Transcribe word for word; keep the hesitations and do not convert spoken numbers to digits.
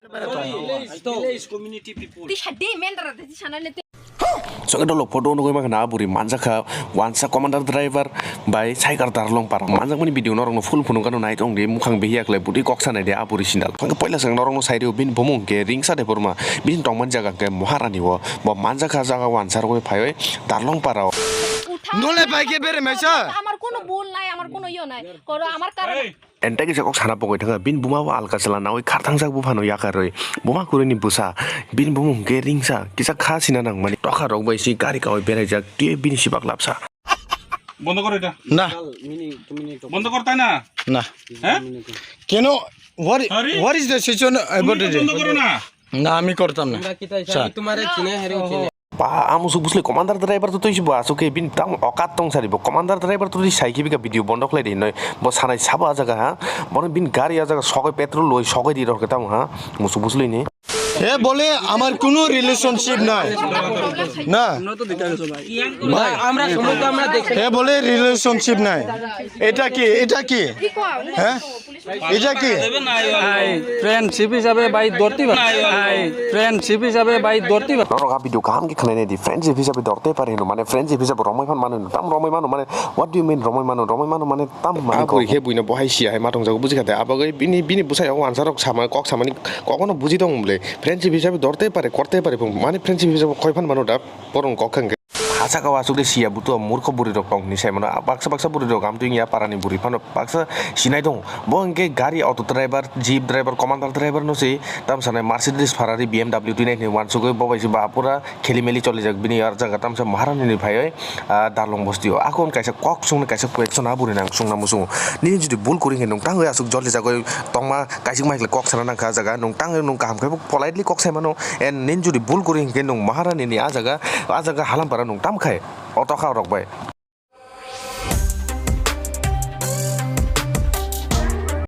Village, village community people. Tisa de mendra de tisa na ne te. Songe dolok photo nugui mankha na buri manjakha wansa commander driver bai cycle darlong para manjakmani video norokno full phunukgano nai tongdi mukhang behiya khlai budi kok sanai de a buri sindal. Songe poila songe norokno sairi o bini bumung ke ringsa de borma bini tongmani jaga ke Maharani o bo manjakha jaga wansa rogoi phaioi darlong para o. উঠা। নলে বাইকে বেরে মেশা। আমার কোনো ভুল নাই, আমার কোনো ইয়ে নাই। করো, আমার কারণে। Ente kisa kok sana pogoi thangkha, bini buma bo alka chwla naui kharthangjak buphano yakarwi. Buma kwrwini bwsa, bini bumung hwnkhe ringsa, kisa kha sina nangmani. Tokha rok bai si gari kaui beraijak, tei bini sibak lapsa. বন্ধ করো এটা। না। বন্ধ করতে না। না। হ্যাঁ? কেন? What, আরে? What is the situation about তুমি তো it? বন্ধ করো না। না, আমি করতাম না। আমরা কি তাই স্যার। তোমারে চিনে, হেরেও চিনে। Ba, a musuk bwsli commander driver to twi si bo asuk khe bini tamo okat tong sari bo commander driver to twi sai khe bika video bondo khlai di hinoi bo sanai sabo a jaga ha bono bini gari a jaga sogoi petrol loi sogoi di rok tamo ha musuk bwsli ni. এ বলে আমার কোনো রিলেশনশিপ নাই। না। ভাই, আমরা সময় তো আমরা দেখি। এ বলে রিলেশনশিপ নাই। এটা কি? এটা কি? হ্যাঁ? এটা কি? ভাই, ফ্রেন্ডশিপ হিসাবে ভাই ধরতে পারে। ভাই, ফ্রেন্ডশিপ হিসাবে ভাই ধরতে পারে। Norok a video kaham khe khwnai nai di, friendship hisabe dorte pare hino, mane friendship hisabe romoi phan mano, tam romoi mano, mane what do you mean romoi mano, romoi mano mane tam mane. A bwrwi khe buino bo hai sia hai ma tongjago buji kha de, abagwi bini, bini bwsai o wansa rok sama, kok samani kok no buji tong bwle, friendship hisabe dorte pare, korte pare, mane friendship hisabe khoi phan mano da, borok kok kha hwnkhe. Hachaka o aswk de siya buto murkho bwrwi rok tong hinwi sai mano. Baksa baksa bwrwi rok amtwi wngya parani bwrwi phano baksa sinai tongo. Bo hwnkhe gari auto driver, jeep driver, commander driver no se tam sanai Mercedes, Ferrari, B M W twinai hinwi uansugwi bo bai se ba pura kheli meli cholijak bini ar jaga tamsa Maharani ni phaiwi, ah, Darlong bosti o. Akon kaisa kok sungni kaisa question a bwrwi nang sungna muchungo. Nini jodi bul kwrwi hwnkhe nwng tangwi aswk jolijagwi tongma kaisik maikle kok sana nangkha ah jaga nwng tangwi nwng kaham khe politely kok sai mano. And nini jodi bul kwrwi hwnkhe nwng Maharani ni ah jaga, ah jaga Halampara nwng tam khai o tokha rok bai.